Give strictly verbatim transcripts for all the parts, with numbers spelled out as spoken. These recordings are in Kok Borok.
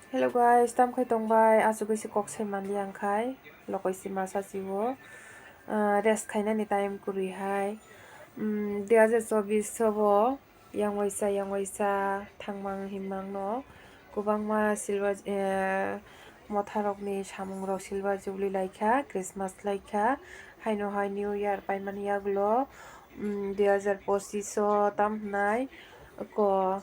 Hello guys, tam khai tong bai? Asugwi se kok sai manliya, ang khai lokoi se masa chibo, ah, rest khainani time kwrwi hai. Mm, dui hajar chobbish o bo yang waisa, yang waisa thangmang himmang no kwbangma silver, eh, motha rokni samung rok silver jubilee laikha, Christmas laikha, haino hai New Year paimani yagulo, mm, dui hajar pochish o tam hwnai ko.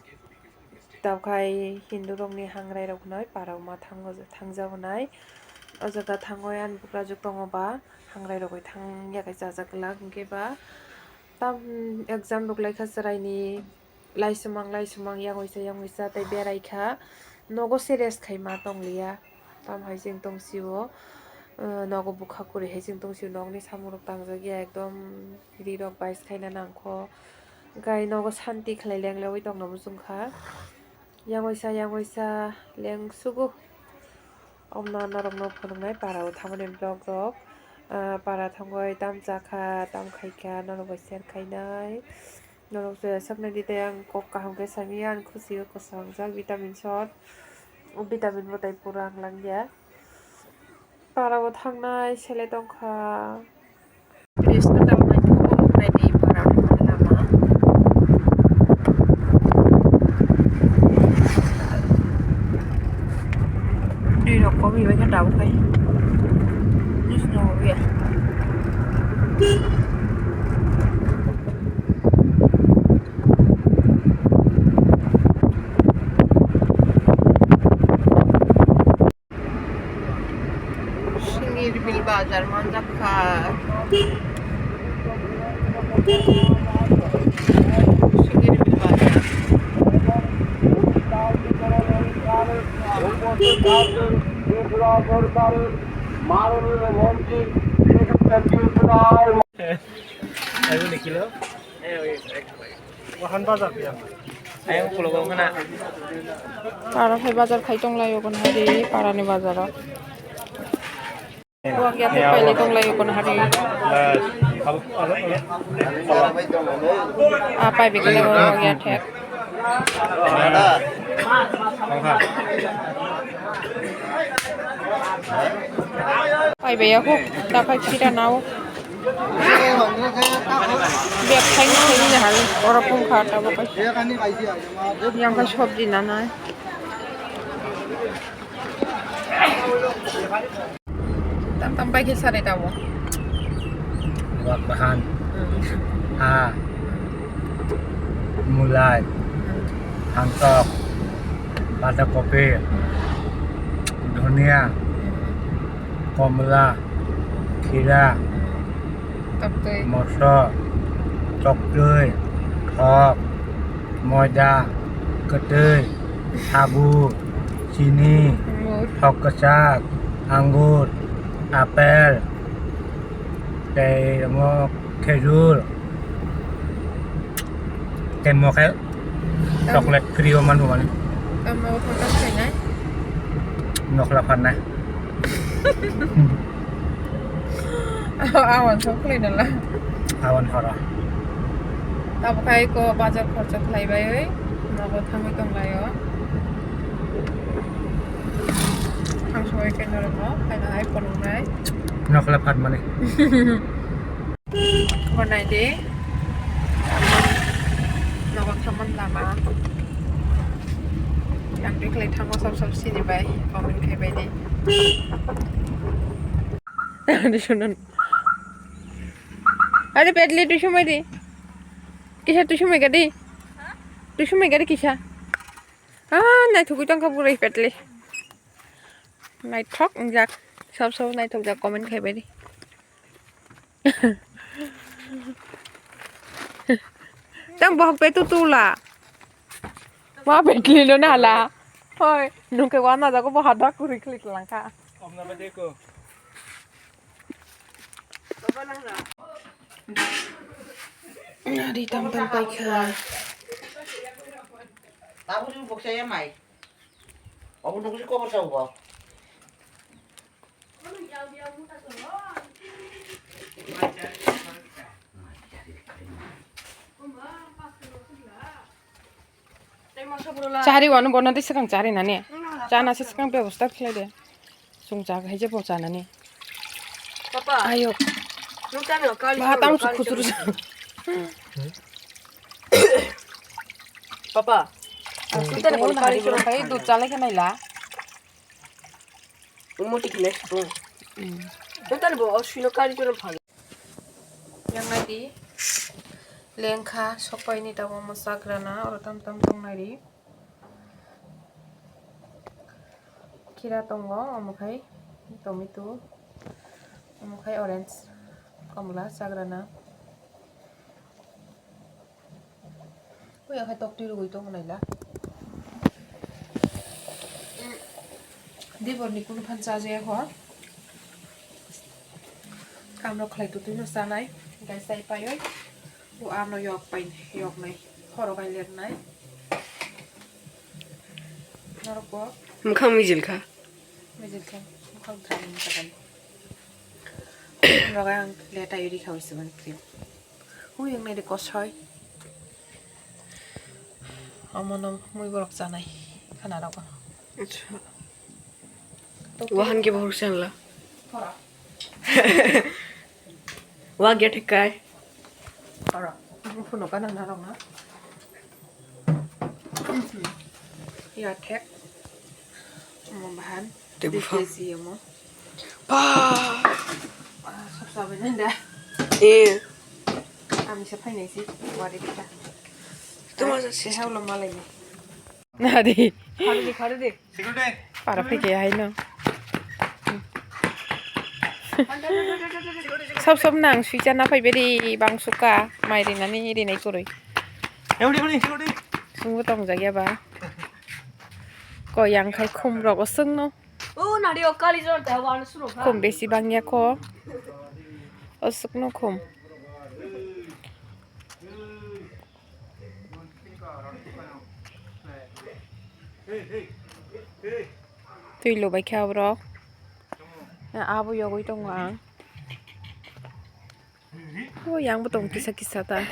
Tawkhai Hindu rokni hangrai rok hwnwi para o ma thango, thangjago nai. O jaga thangwi ani bukrajwk tongo ba, hangrai rok bai thangya khe chajak glak, hwnkhe ba tam exam rok laikha chwraini laisumang, laisumang, yang waisa, yang waisa tei berai kha, nogo se rest khai ma tong liya. Tam hai chwng tong sio, eh, nogo bwkha kwrwi hai chwng tong sio, nokni samung rok tangjak ya ekdom. Ri rok bai se khaina nangkho. Gai nogo santi khlai leng lewi tongna muchung kha. Yang waisa, yang waisa leng sugo. Omno norokno phunuknai para o thamani vlog rok. Ah, para thangoi tam chakha, tam khaikha, norok bai share khainai. Norok se saknai di tei ang kok kaham khe sami, ang khusi o kwchang jak vitamin shot. O vitamin bo tai pura ang langya. Para o thangnai sele tongkha. Bridge no tamo naithogo, naidi para o thangna lama. Dui rok komi bai khe tabuk khai. Bridge no ya. Singirbil bazar manjak kha. Singirbil bazar. Wahan bazar khe. Ayang ukulok o khna. Para phai bazar khai tong lai o, kono hari para ni bazar o. Wak ya thek pailai tong lai o, kono hari. Ah, pai bikle o wak ya thek. Pai bai ya kho, ta khai phira nao. Bag thaini thaini jahal, oro phung kha tabuk. Yang khe sobji nanai. Tam tam pai khe sari tabo. Wak bahan. Hmm. Ha. Mulai. Hmm. Hangtok. Bata kopi. Hmm. Dhania. Hmm. Komla. Khira. Hmm. Toktwi. Moso. Toktwi. Thok. Moida. Kwtwi. Sabu. Chini. Angur. Thok kwchak. Angur. Apple. Tei omo khejur. Tei mo khe chocolate free o manbo mani. Tamo photo khainai. Nokla pharnai. Awan sok khlai nala. Awan hora. Tabo khai ko bazar khorcha khlai bai oi. Nogo thangwi tong lai o. Ang soi khe norok no khaina hai phunuknai. Nokla pharmani. Bo nai di. Nogo thangmani lama. Yang twi khlai thango sob sob sini bai comment khai bai di. Ani sunan. Ani pedli twi sumai di. Kisa twi sumai gadi. Twi sumai gadi kisa. Ah, naithogwi tongkha bwrwi pedli. Naithok wngjak. Sob sob naithokjak comment khai bai di. Tang bohok petu tula. Ma pedli no nala. Hoi, nungke wana jago bo hadak kuri klik langka. Ari tam tam paikha. Tabuk ni boksa ya mai. Obo nungsi kobor sa ubo. Chari wano bono tei swkang chari nani. Chana se swkang bebosta khlai de. Chwng chak hai je bo chanani. Papa. Ayo. Nung tamo kali. Ba choro, tamo kali choro. Papa. Nung tamo kali choro. Kai dud chalai khe naila. Umoti kene. Hmm. Nung tamo bo osino kali choro phal. Yang nai di. Lengkha sokpai ni tamo mo sagrana oro tam tam tong nai di. Kira tongo, omo khai tomato, omo khai orange, komla chagrana. Ui, akhai tok twi rwgwi tongo naila. Diborni kunu phan cha jaya kho. Kamrok khlai tu twino chanai, gai chai paioi. O ano yok pai, yok nai. Horo gai ler nai. Norok bo. Mwkhang mijil kha. Mijil kha. Mwkhang thani mwkhang. Rogai ang le tai ri khawi se ban cream. Ui, ang nai de kosoi. Omo no mui borok chanai. Khana rogo. Acha. Wahan ke bahur se la. Hora. Wa gya thekai. Oro, ang phunuk gana narok na. Ya thek. Omo bahan. Tei dui buphang. K G omo. Ba. Ah, sab sabai nanda. Eh. Ami se phainai si, wari kita. Tuma se haulo malai ni. Nadi. Khari di, khari di. Para phai khe haino. Sob sob nang sui chana phai beri bang suka mai rinani rinai kwrwi. Sungbo tong jagya ba. Ko yang khai khum rok oswk no. O nadi o kali jor ta wan suro kha. Khum besi bangya ko. Oswk no khum. Twi lubai khe aborok. Abo yogwi tongo ang. O yang bo tongo kisa kisa ta.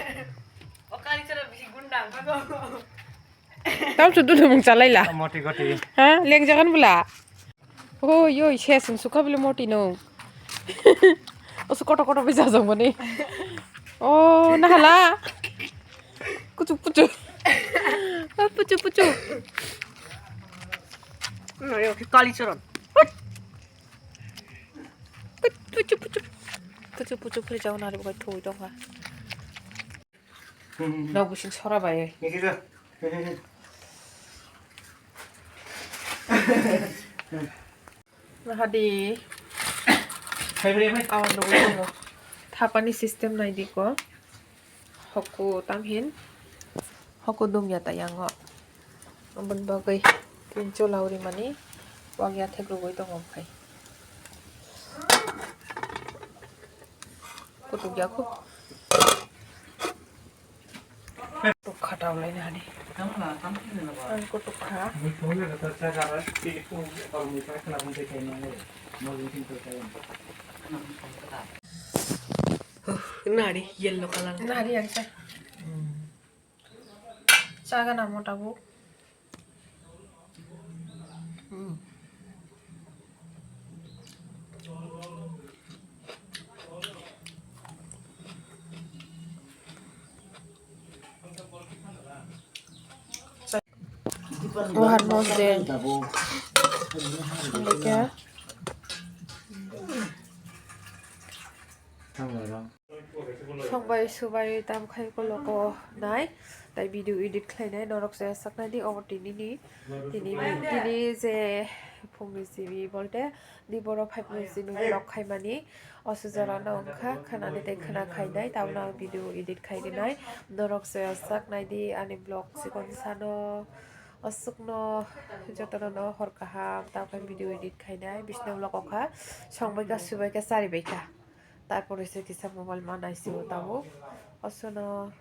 Tam su dudumung chalaila. Moti goti. Ha, lengjagan bula. Oi, oi, ses wng sukha bile moti no. Oso koto koto bai jajak mani. O, nahala. Puchu, puchu. O, puchu, puchu. Kali choron. Puchu, puchu. Puchu, puchu, phuri jao nari bo thoi tongkha. Nok bising sora bai. Hadi. Awan nugwi tongo. Thapani system nai di ko. Hoku tamhin. Hoku dum ya ta yango. Aboni bagwi tincho lauri mani. Wagya thek rugwi tongo khai. Kutuk ya khu. Kutuk kha tau lai nani. Ang kutuk kha. Nari yellow color. Nari ang sa. Chaga na mo tabuk. Buhan mosde. Leka. Songbai subai tam khai koloko nai, tai video edit khlai nai, norok se sak nai di, omo tini ni, tini ni, tini je phung ni simi bolte, di boro five ni simi vlog khai mani, oso jora no wngkha, khana ni tai khana khai nai, tabuk no video edit khai nai, norok se sak nai di ani vlog chikon sano, aswk no joto no no hor kaham, tam khai video edit khai nai, bisna vlog o kha, songbai kha, subai kha, chari bai kha. Tarpore se kisa mobile ma naisio tabuk. Osono